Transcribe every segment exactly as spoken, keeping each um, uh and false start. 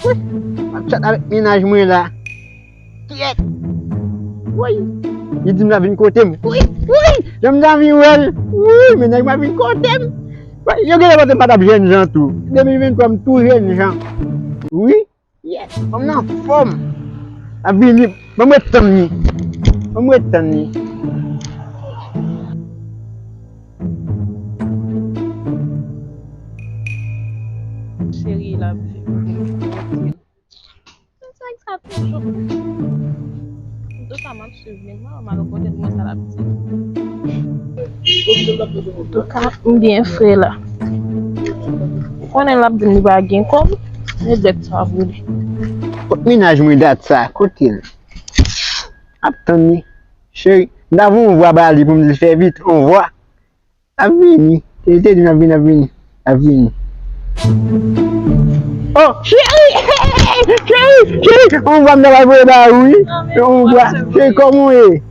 Wi, m ap chat avèk mennaj mwen la. Kyèt. Wi. Li di m l ap vin kote m. Wi, wi. Jan m t anvi wè l. Wi, mennaj mwen ap vin kote m. Wi, yo genlè panse m pa t ap jènjan tou. De mil venntwa m tou jènjan. Wi. Yes, fanm nan anfòm. L ap vini. Ban m ret tann li. Ban m ret tann li. Cheri, l ap vin. Sa, sa toujou. Antouka, m ap suiv li, m pa wè malopotèt mwen sa l ap di. Antouka, m gen frè la. Ou konnen l ap di m li pa gen kòb, men dèt sa pou li. Kot mennaj mwen dat sa? Kote l? Ap tann li. Cheri, m ta voye yon vwa ba li pou m di l fè vit, yon vwa. Ap vini. Li te di m ap vini, ap vini. Ap vini. Oh, cheri! Cheri! Cheri! On vwa m ta pral voye ba ou, wi. On vwa. Cheri, kòman w ye?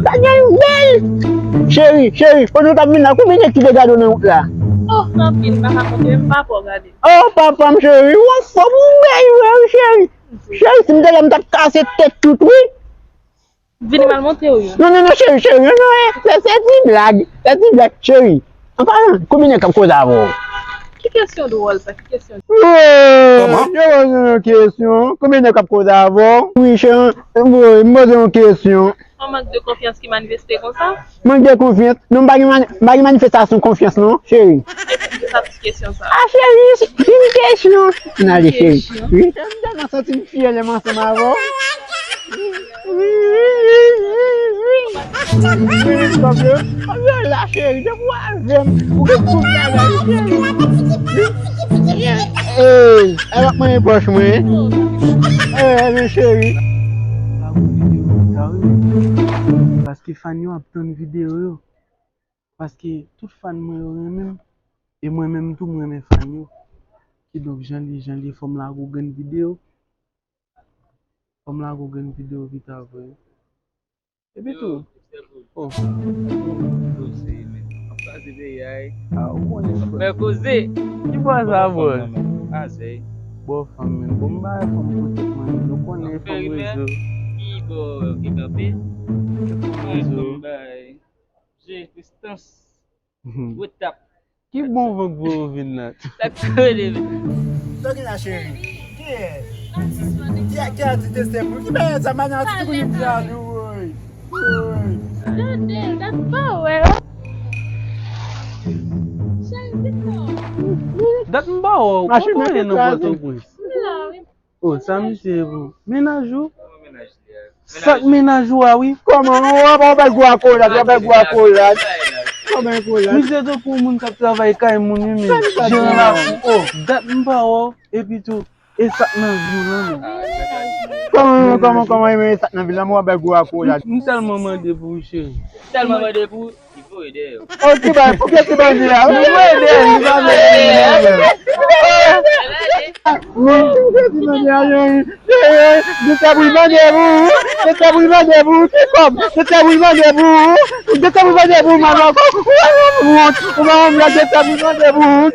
Bagay bèl! Cheri, cheri, pandan w t ap vin la, konbyen nèg ki te gade w nan wout la? Oh, anpil, m pa ka konte, m pa pò gade. Oh, papa m cheri, w anfòm, ou bèl, wi, cheri. Cheri, si m te la, m t ap kase tèt tout, wi. Vini m al montre w yo. Non, non, non, cheri, cheri, non, non, eh, se, se ti blag, se ti blag, cheri. An palan, konbyen nèg k ap koze avè w? Ki kesyon dwòl sa? Ki kesyon? Kòman? Yo poze yon kesyon. Konbyen nèg k ap koze avè w? Wi, cheri, m poze yon kesyon. Yon mank de konfyans ki manifeste konsa? Mank de konfyans? Non, m pa gen mani-, m pa gen manifestasyon konfyans, non, cheri. Sa ti kesyon sa. Ah, cheri, se yon kesyon. N ale, cheri. Wi, m tèlman santi m fyè lè m ansanm avè w. Wi, wi, wi, wi, wi, wi. Wi, wi, kòm yo, kòm yo la, cheri, depi w avè m, ou gen tout bagay, cheri. Ey, e w ap manyen pòch mwen. Ey, men cheri. M pa wè videyo sa, wi. Paske fan yo ap tann videyo yo. Paske tout fan mwen yo renmen m, e mwen menm tou m renmen fan yo. Kidonk, jan li, jan li, fò m lage yon grenn videyo. Fò m lage yon grenn videyo vit avè yo. Epi tou, oh. Koze, men. Ap kraze peyi a, wi. Ah, ou konnen, frè. Fè koze. Ki bò sa, bò? Azèy. Bò fanm, men. Bon, m bay fanm pou tèt mwen, men. Nou konnen fanm rezo. Ki bò ki kanpe? Fanm rezo. Bay. Jè Prestans. Gwo tap. Ki bon van k voye w vin la? Sa k kole, men. Sa w gen la, cheri? Kiyès? Ki, ki atis te se pou? Ki bagay sa, madan atis tou kounye m jalou, woy. Woy. Gade l, dat m pa wè w. Cheri, vin non. Dat m pa wè w. Kote w ye nan Pòtoprens? M la, wi. Oh, sa misye ye pou mennaj ou? Sa k mennaj ou a, wi. Kòman? Ou ap bay gwo akolad, ou ap bay gwo akolad. Ou ap bay akolad. Misye tankou yon moun k ap travay kay moun, wi, men. Jeran lakou. Oh, dat m pa wè w. Epi tou, e sa k nan vi w lan, non. Kòman, kòman, kòman, e men e sa k nan vi l lan, men w ap bay gwo akolad. M tèlman mande pou ou, cheri. Tèlman mande pou ou. Li voye dèyè w. Oh, ti bay, pou kiyès ti bandi a? Li voye dèyè l, li pa vle vini menm. Pou kiyès ti bandi a, cheri? Cheri, Doktè Bouyman debout! Doktè Bouyman debout! Ki kòb? Doktè Bouyman debout! Doktè Bouyman debout, manman! Ou pa wont, ou pa wont, Doktè Bouyman debout!